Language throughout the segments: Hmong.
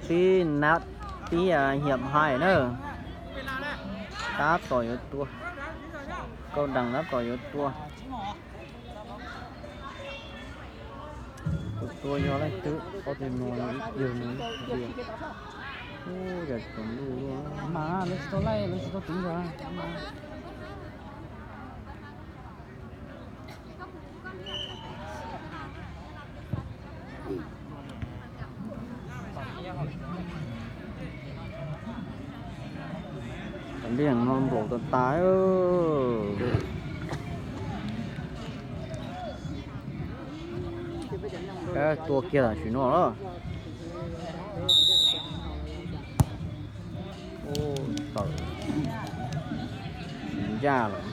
Tib nab tib hiam hais na. Tab tom yuav tua. Cao Đẳng tab tom yuav tua. Tus tua yog leej twg, ob tug no ib yawg no ib yawg. Ub, yam tsaus ntuj luaj. Mas lawv tsis tau laij, lawv tsis tau teev zog. Cov liaj no nplaum tas tas. Tua kiag tam sim no lawm. Ub, tawm ncaj lawm.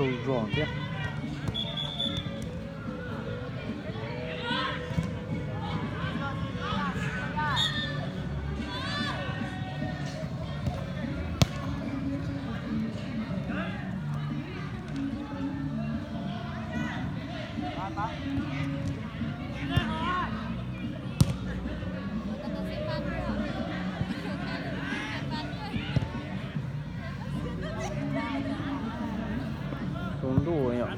Tsaug zog thiab. Tsaus ntuj yom.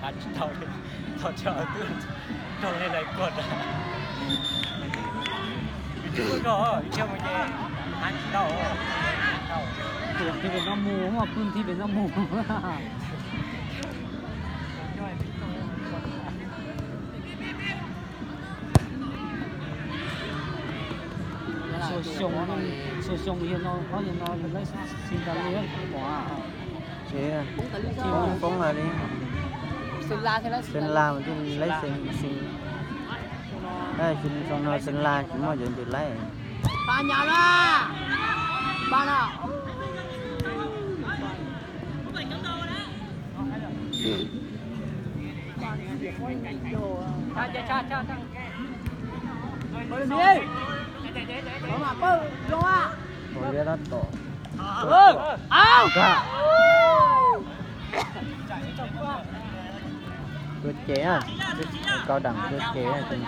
Hab tsis tau li, tau cov twb raug li lawv kuag tas. Kuj raug, thiaj mus ces hab tsis tau. Tus thib pem no mus, pw thib pem no mus. Xuas xyoo, xuas xyoo yog no, ob yog no laib xis tas li pom. Ces Hmoob Xeev Las mas thiaj li laib xis. Xyoo no Xeev Las tsis muaj cov ntses laib. Tua liab tab tom. Tua ces, Cao Đẳng tua ces.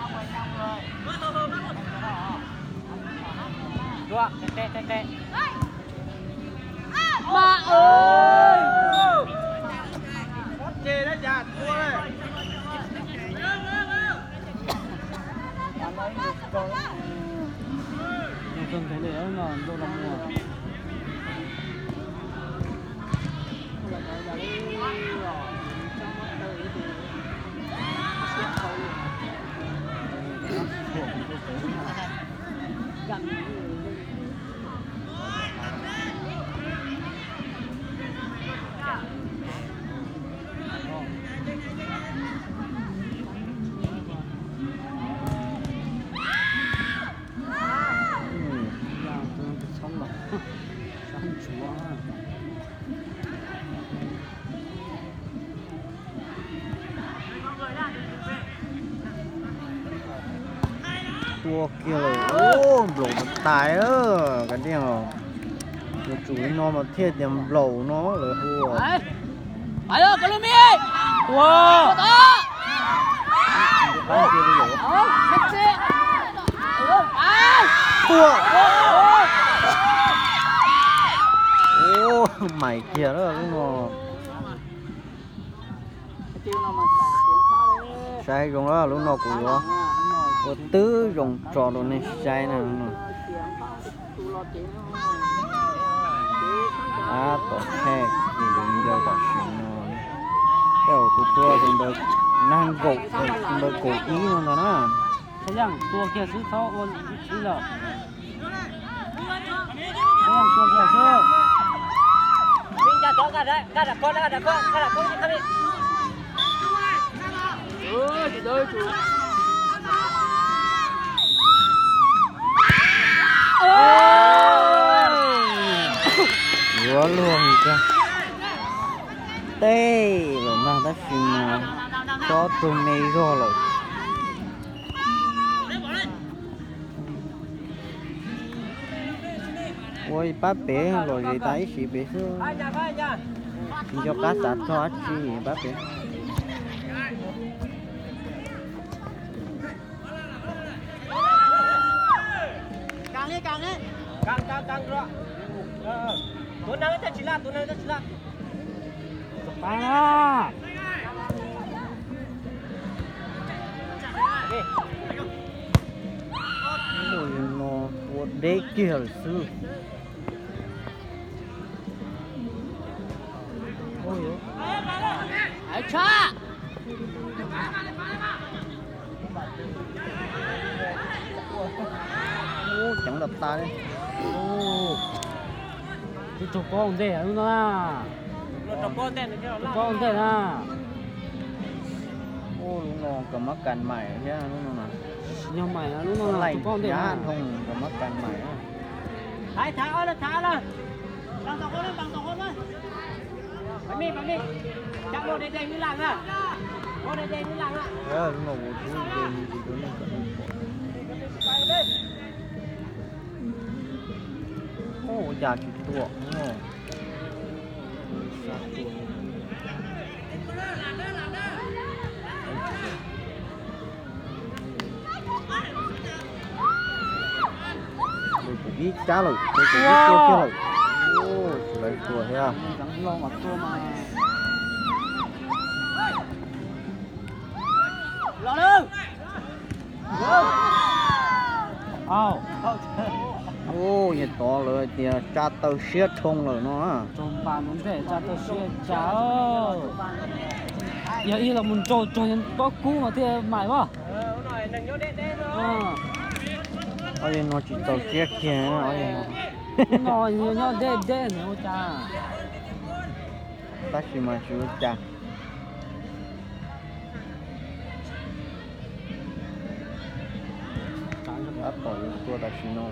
Tua kiag lawm, nplaum tas tas, kav liam. Yuav tsum li no mas thiaj tias nplaum no lawv hu. Tua. Ub, mais kiag lub no. Saib zoo lawm, lub no kuv yuav Ua twb zoo tso rau nej saib na. Ab, tom thaj ces yus ncaws tam sim no, tej zaum tus tua tus npawb nag nkaum, tus npawb kaum ib no ntag na. Tua kiag xwb txhob ua ib lawm. Tua kiag xwb. Yuav luag mus kag. Tej los nag tab sis mas tsob tug me zog lawm. Ua ib pab pem los zes tas ib sim pem xwb. Tsis nco qab xav txog dab tsi pab pem. Ua deb kiag lawm xwb. Ub, ceev tas tas li. Tus raug pob ua ntej lub no na. Raug pob ua ntej na. Ub, lub no kawg mab kas maim thiab lub no na. Nyob maim lub no na, raug pob ua ntej na. Dhoo kawg mab kas maim na. Ua cas tsis tuam no. Ib tsab lawm, ib tua kiag lawm. Tsis lawv tua thiab. Ua yog tod lawv hais tias tsa taw siab dhoo lawm no. Yog ib los mus nraus tsuag pob kub mas thiaj maim as. Ob yog no tsis txaus siab kiag. No nyob deb deb ua cas. Tab sis mas tsis ua cas. Tab tom yuav tua tam sim no.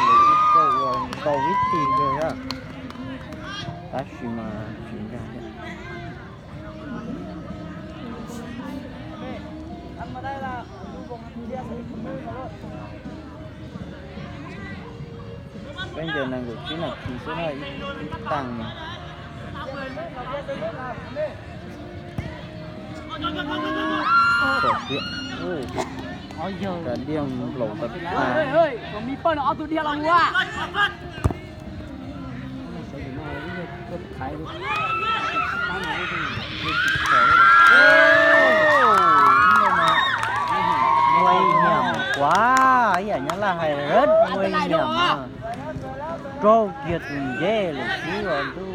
Lawv ib txawj ua ntau ib txhis kawg thiab, tab sis mas tsis nkag thiab. Peb ncaws nees nkaum tsib nas this xwb na, ib tag no. Kom tiag, ua cas diaj nplaum tas tas. Nguy hiểm quá, ib yam Nyab Laj hais rất nguy hiểm. Raug kiag tus nceb lawm xwb os ntuj.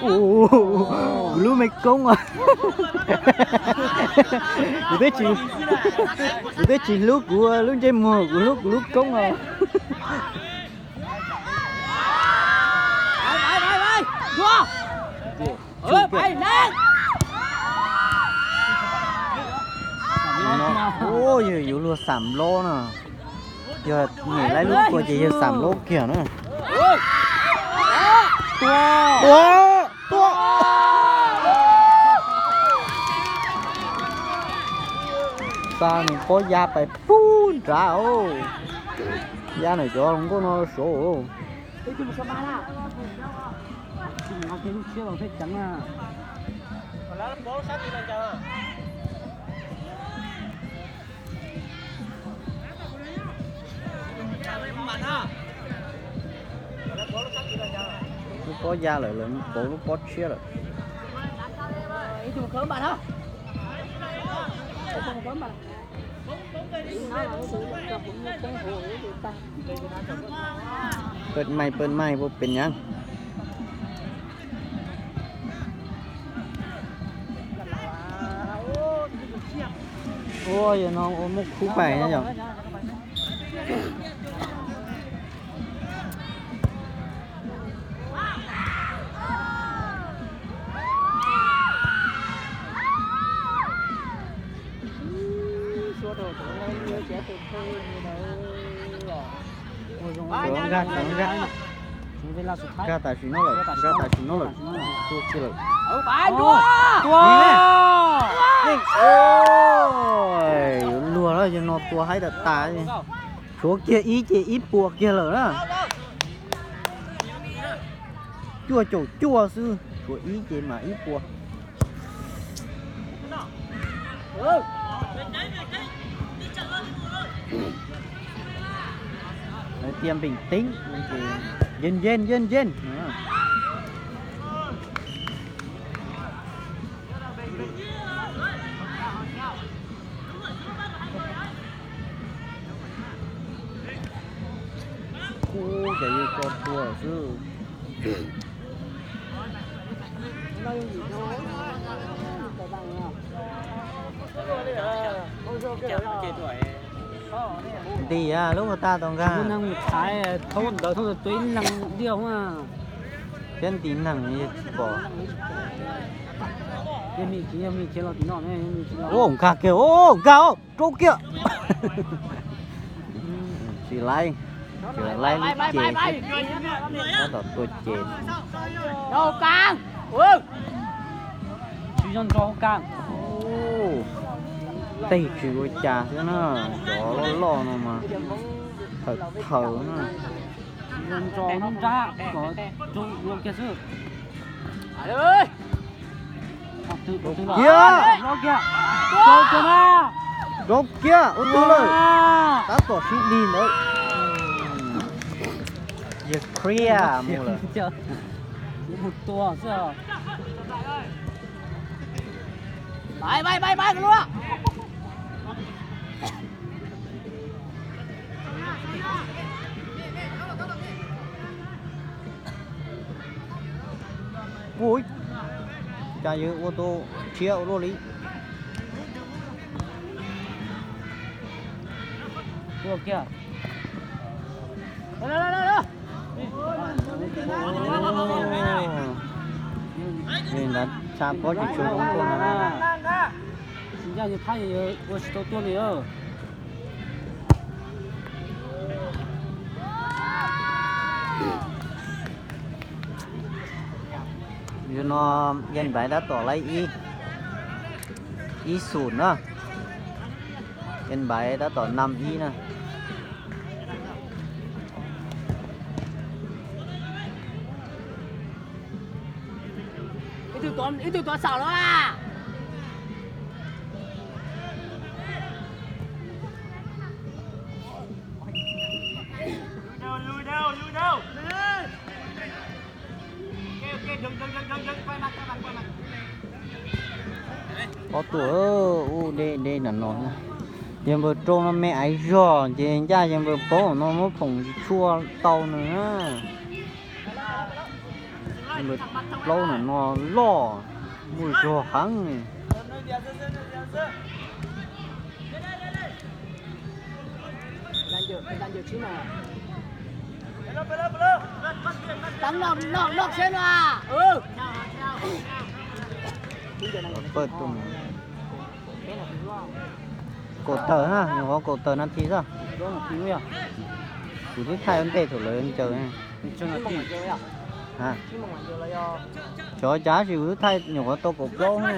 Kuv lub me koob os. Kuv twb tsis, kuv twb tsis hlub kuv lub ntsej muag, kuv hlub kuv lub koob os. Ua yog yuav luag xam nplob na. Yog nyem laib lub kua ces yog xam nplob kiag na. Tua, tua. Xa nws pob ya pais pub nrad os. Ya ntawm cov hluas nkauj no saud. Lub pob ya lawm, lawv pauv lub pob tshiab lawm. Pawj maij, pawj maij, puas pem nyab? Ua yog no ua muaj khub pais na yog. Nkag, nkag, nkag tam sim no lawm, nkag tam sim no lawm, tua kiag lawm. Yuav luag lawm, yog no tua haib tas tas. Tshuav kiag ib ces ib puas kiag lawm na. Cuaj caum cuaj xwb, tshuav ib ces mas ib puas. Lawv tias bình tĩnh, ncen ncen ncen ncen. Ub, ces yus tso tua xwb. Ntim lub ua tag tau nkag. Thoob ntawd thoob ntawd tua ib leeg diaj thiab ntim neeg tsis pom. Ub, nkag kiag, ub, nkag, rau kiag. Tsis laib, tsis laib lub ces, tab tom tua ces. Tej tsis ua cas xwb na, cov loj loj no mas thawm thawm na. Kiag, rau kiag, ua twg lawm, tab tom sib dig ntawd. Yawg Khria mus lawm. Ui, cas yawg ua tau rhiab ua luaj li. Li ntawd tshaj pob tsis tshua zoo tuaj na. Tsis ncaj yawg Thaj ua tsis tau tuaj li. Yog no Yaj Npaiv tab tom laib ib, ib xum na. Yaj Npaiv tab tom năm ib na. Ib tug tuav saum los. Ob tug ub deb deb nram no, yawg npawg rau no me aiv zog ces ncaj yawg npawg plaub no muab phoom tsis tshua tau nws na. Yawg npawg plaub nram no loj, muaj zog heev. Pawj tuaj, kaum tawm na, nyuam qhuav kaum tawm nas this xwb. Kuv twb thaij ua ntej thaum lawv ncaws. Xyov cas tab sis kuv twb thaij nyuam qhuav tau kaum plaub na.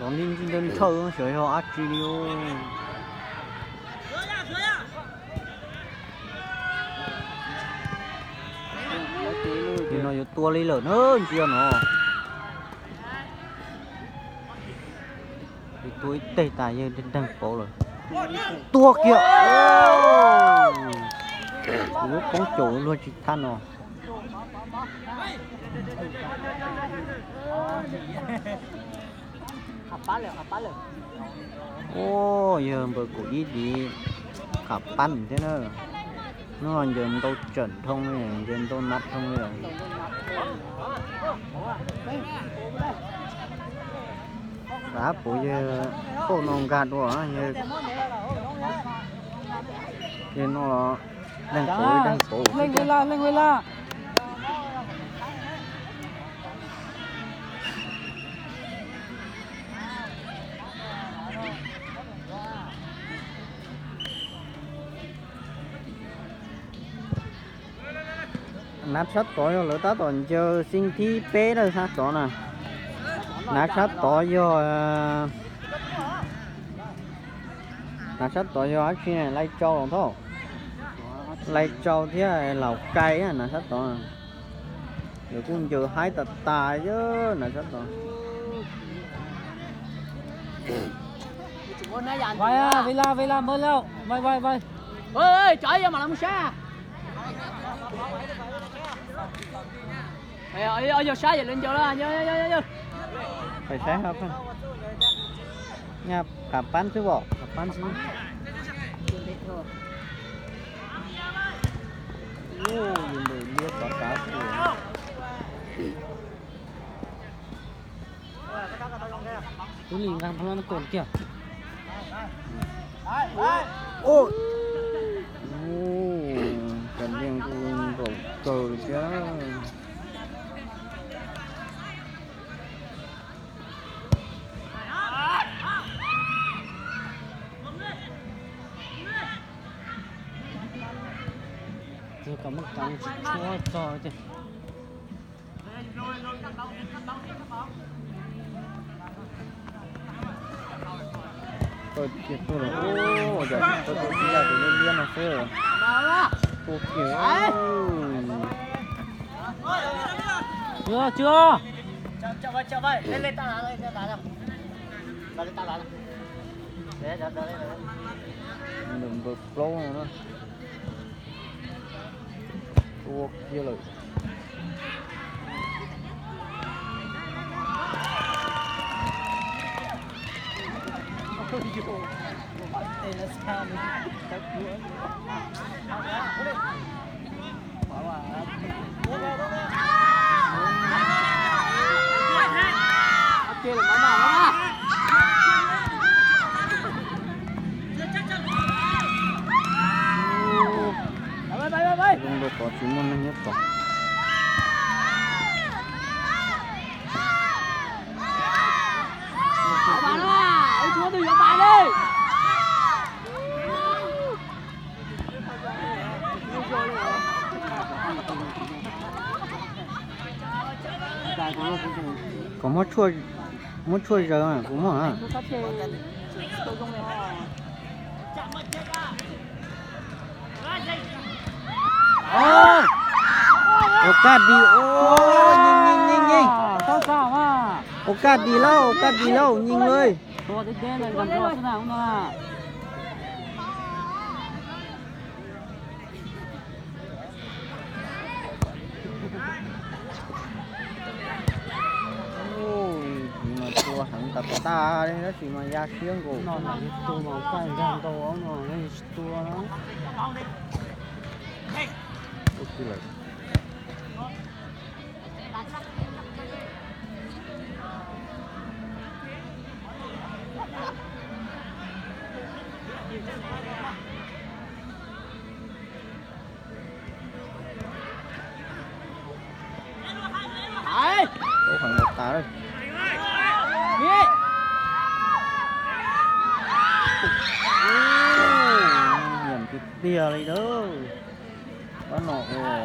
Los li ntsej ntshaw xyov yog dab tsi li. Li no Tua li lawm na, ntsia no. Tua ib teg tas yawg deeg pauv lawm. Tua kiag. Lub poob caum luag tsis thab no. Ua, yawg npawg kaum ib tiv qham pab thiab na. Hnub no ncaws ntau tsawm dhoo li, ncaws ntau nab dhoo li. Xav puv yawg kauj no nkag dua, yawg, yawg no los deeg pauv, deeg pauv. Nav sab tod yog lawv tab tom ncaws xib thib peb lawm sab tod na. Nav sab tod yog, nav sab tod yog dab tsi, Lai Tsau los thauj. Lai Tsau thiab Laus Kai nav sab tod. Lawv kuj ncaws haib tas tas, nav sab tod. Cov yog mam los mus sab. Yog sab yog lawv ncaws lawm. Pais saib, nyaj qham pab xwb, pab xwb. Ua, yus npawg liab tov kav xwb. Tub Lis nqa npua no tuaj kiag. Ua, Cas Liaj kuj nkaum kawg li thiab. Tsis kom muab kab tsis tshuab txog tiag. Tau kiag tuaj lawm, ua cas tsis tau tus tib yaj tus liab liab no xwb. Tua kiag. Tsis, tsis. Npawg plaub no na. Tua kiag lawm. Zoo rau qhov tsis muaj neeg nyob tod. Kom muab tshuaj, muab tshuaj zaws kuv muab. Ua kaj dis, ua, nyeej nyeej nyeej nyeej. Ua kaj dis lauj, ua kaj dis lauj, nyeej lauj. Tus no tua heev tas tas li tab sis mas ya siab nkaus. Tus no kaj nkag ntau no tsis tua na. Ub, heev tas tas lawm. Nguy hiểm tiag tiag li lawm. Pab no ua.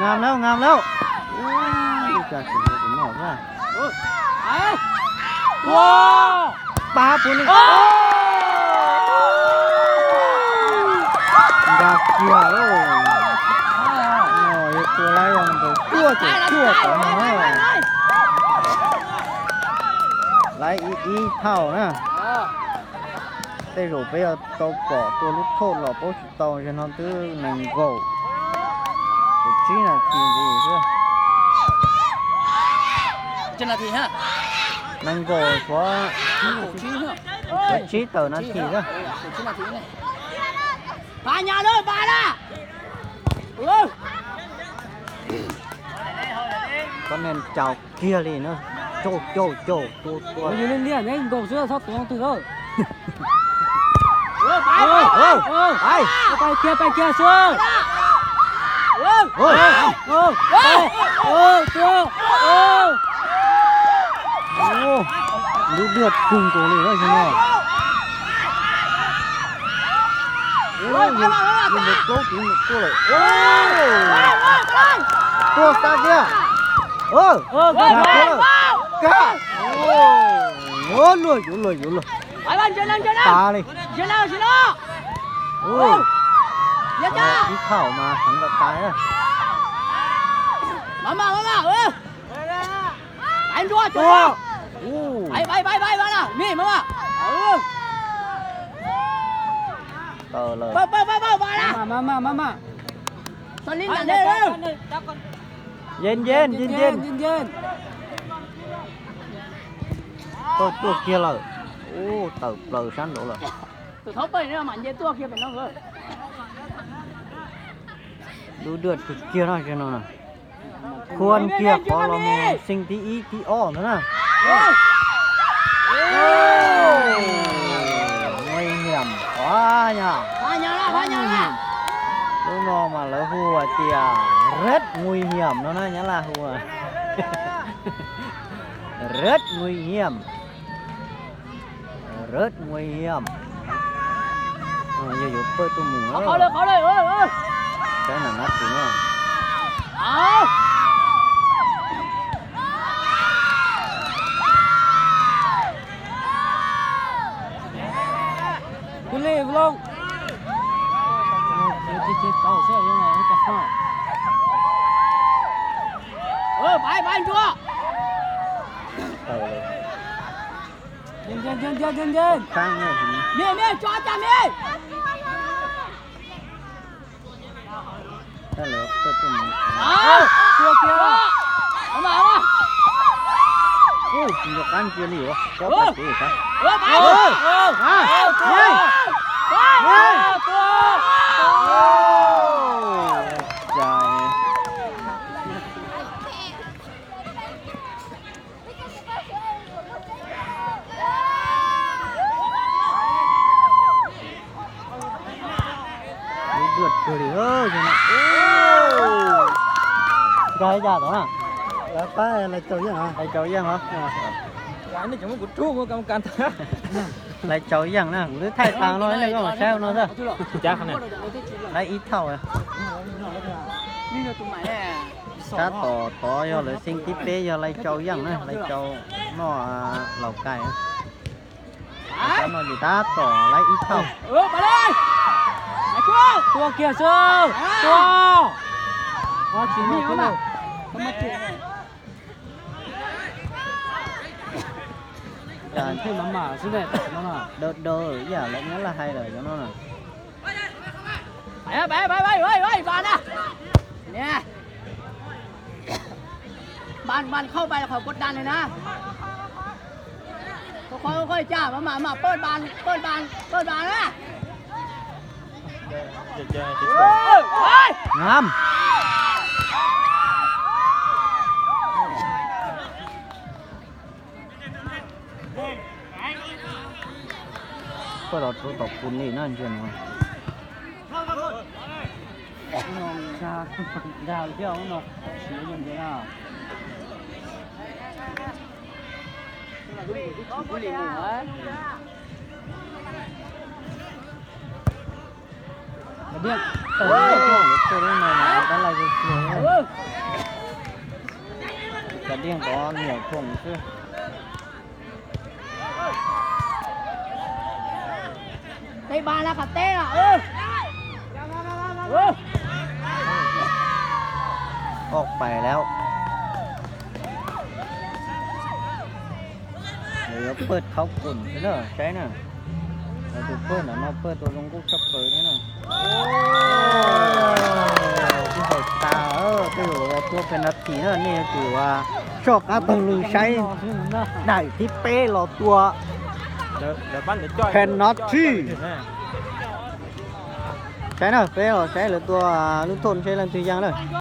Ngam lauj, ngam lauj. Ub, cas tseem ua tus no thiab. Tua! Pab puv ni. Nkag kiag lauj. Yog tua laib os, nkaus cuaj caum cuaj tod no na. Laib ib ib thaum na. Tej zaum peb yuav tau pom tua lub thauj los paub tsis tau, zaum no twb nees nkaum tsib nas this ntxiv xwb. Nees nkaum tshuav tsib tawm nas this xwb. Koj niag caum kiag li na, caum caum caum tua tua. Yus li liaj neb nkaus xwb txhob tuav twg. Pais kiag, pais kiag xwb. Tua. Lub diaj kawg nkaus li na. Plaub tus tua lawm. Tua xa kiag. Kag, kag. Luag yuav luag yuav luag. Tas li. Ib thaum mas heev tas tas na. Tawm lawm. Yeej yeej yeej yeej. Tuaj kiag lawm. Ub, tawm plaws sab nraud lawm. Lub dwaj kiag no, no. Khuab kiag qhov los mus xeev thib ib thib ob ntag na. Nguy hiểm quá nha. Lub no mas lawv hu hais tias rất nguy hiểm no na, Nyab Laj hu rất nguy hiểm. Rất nguy hiểm. Yog yuav pawj tuaj mus na. Saib nam nab tus na. Nco qab cia li ua, Nkag li cas tod na? Lawv pab Lais Cau Yeej hos? Lais Cau Yeej hos? Lais Cau Yeej na, kuv twb thaij tas no, nej koj saib no xwb. Laib ib thaum. Tab tom tod yog lawv xeev thib peb yog Lais Cau Yeej na, Lais Cau noj Laus Kais. Tab no ces tab tom laib ib thaum. Tua kiag xwb, tua. Daws daws ib yam lawv nyob laj hais lawm cov no na. Bàn, bàn, không, bàn, khỏi cột đàn này nè. Khỏi, khỏi, khỏi, chà, mà, mà, mà, bớt bàn, bớt bàn, bớt bàn á. Ngam. Koj los rau tom kuv li na, ntsia no. Nkag thiab no, siav ntsia na. Tab laj zoo. Cov dieg tod niam khoom xwb. Teb ba la qhov teb. Ua pais lawm. Lawv yuav pawj khaub koom xwb na, saib na. Lawv tus pawj ntawm no pawj tua zoo nkauj tshaj plaws thiab na. Twb haum tas, tej zaum los tua penalti na, nej yuav tsum soj qab taug lw saib daim thib peb los tua penalti. Saib na, peb los saib lawv tua lub thoj seb leej twg yeej na.